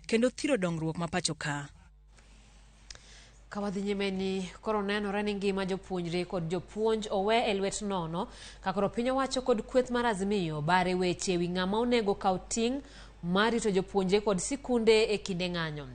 Kendo thiro dongruok ma pacho ka. Ka wadhi nyime ni koro nenore ni ngima jopuonjre kod jopuonj owe e lwet nono ka koro piny owacho kod kweth mar Azimio bare weche ewi ng'ama onego kaw ting' mar rito jopuonjre kod sikunde e kinde ng'anyo.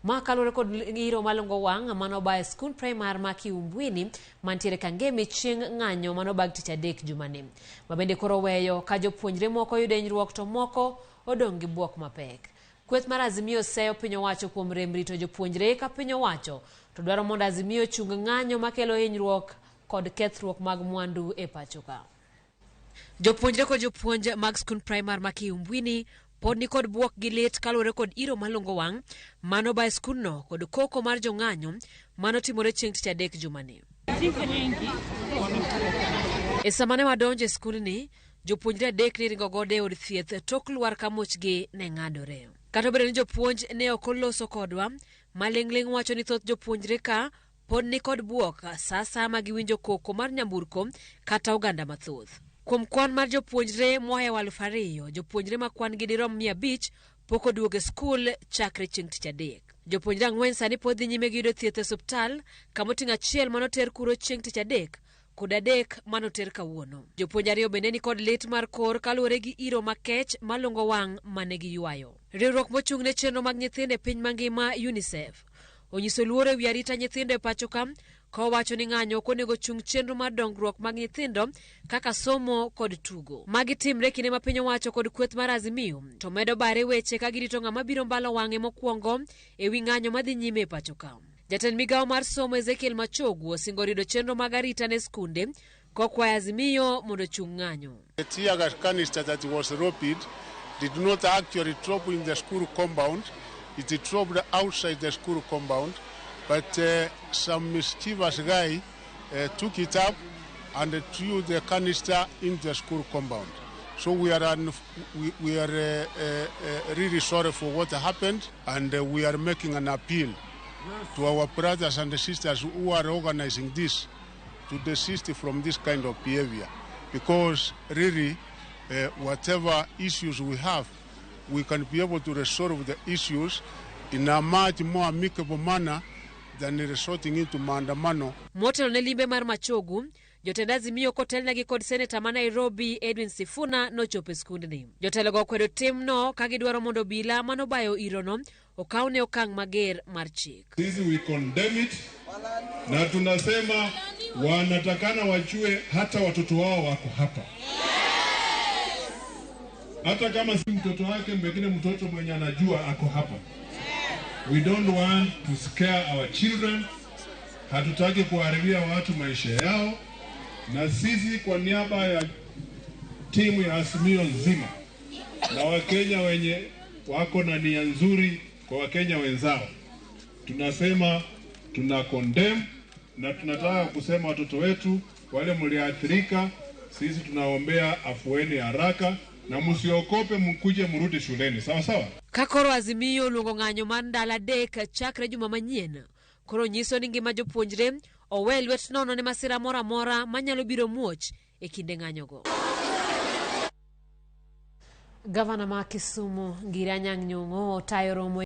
Ma kaluwore kod iro malungo wang' manoba e skund primar ma Kiumbwini mantiere Kangemi chieng' ng'anyo manobag tich adek jumani. Ma bende koro weyo ka jopuonjre moko yudo hinyruok to moko odong' gi buok mapek. Kweth mar Azimio seyo piny owacho kuom rem rito jopuonjre ka piny owacho to dwaro mondo Azimio ochung ng'anyo makelo hinyruok kod kethruok mag mwandu e pacho ka. Jopuonjre kod jopuonj mag skund primar ma Kiumbwini pod nikod buok gi lit kaluwore kod iro malungo wang' mano ba e skundno kod koko mar jong'anyo manotimore chieng' tich adek jumani. E sama ne wadonjo e skundni, jopuonjre adek ne ringo godo e od thieth tok lwar ka muchgi ne ng'adore. Kata obedo ni jopuonj ne ok oloso kodwa, maling'ling' wacho ni thoth jopuonjre ka pod nikod buok sa asaya ma giwinjo koko mar nyamburko kata oganda mathoth. Kuom kwan mar jopuonjre mohewo 2,000, jopuonjre ma kwan gi dirom 500 pok oduogo e skul chakre chieng' tich adek. Jopuonjre ang'wen sani pod dhi nyime gi yudo thieth e osiptal kamoting'o achiel manoter kuro chieng' tich adek kod adek manoter kawuono. Jopuonj ariyo bende ni kod lit mar kor kaluwore gi iro makech malungo wang' mane giywayo. Riwruok mochung' ne chenro mag nyithindo e piny mangima UNICEF onyiso luoro ewi arita nyithindo e pacho ka kowacho ni ng'anyo ok onego chung chenro mar dongruok mag nyithindo kaka somo kod tugo. Magi timre kinde ma piny owacho kod kweth mar Azimio to medo bare weche ka girito ng'ama biro mbalo wang'e mokwongo ewi ng'anyo madhi nyime e pacho ka. Jatend migawo mar somo Ezekiel Machogu osingo rido chenro mag arita ne skunde kokwayo Azimio mondo ochung ng'anyo. The tear gas canister that was dropped did not actually drop in the school compound. It dropped outside the school compound. But some mischievous guy took it up and threw the canister in the school compound. So we are really sorry for what happened, and we are making an appeal to our brothers and sisters who are organizing this to desist from this kind of behavior, because really, whatever issues we have, we can be able to resolve the issues in a much more amicable manner than resorting into maandamano. Motelo ne limbe mar Machogu, jotend Azimio kotelnegi kod seneta ma Nairobi Edwin Sifuna nochopo e skundni. Jotelogo okwedo timno ka gidwaro mondo obila manobayo irono okawne okang' mager mar chik. Sisi we condemn it na tunasema wanatakana wajue hata watoto wao wako hapa, hata kama si mtoto wake, mwingine mtoto mwenye anajua ako hapa. We don't want to scare our children. Hatutaki kuharibia watu maisha yao, na sisi kwa niaba ya timu ya Azimio nzima na Wakenya wenye wako na nia nzuri kwa Wakenya wenzao, tunasema tuna condemn na tunataka kusema watoto wetu wale mliathirika, sisi tunaombea afueni haraka na msiogope, mkuje mrudi shuleni, sawa sawa. Ka koro Azimio oluongo ng'anyo mar ndalo adek chakre juma manyien, koro nyiso ni ngima jopuonjre owe lwet nono ne masira moro amora manyalo biro muoch e kinde ng'anyogo. Gavana ma Kisumu Ngire Anyang' Nyong'o otayo romo.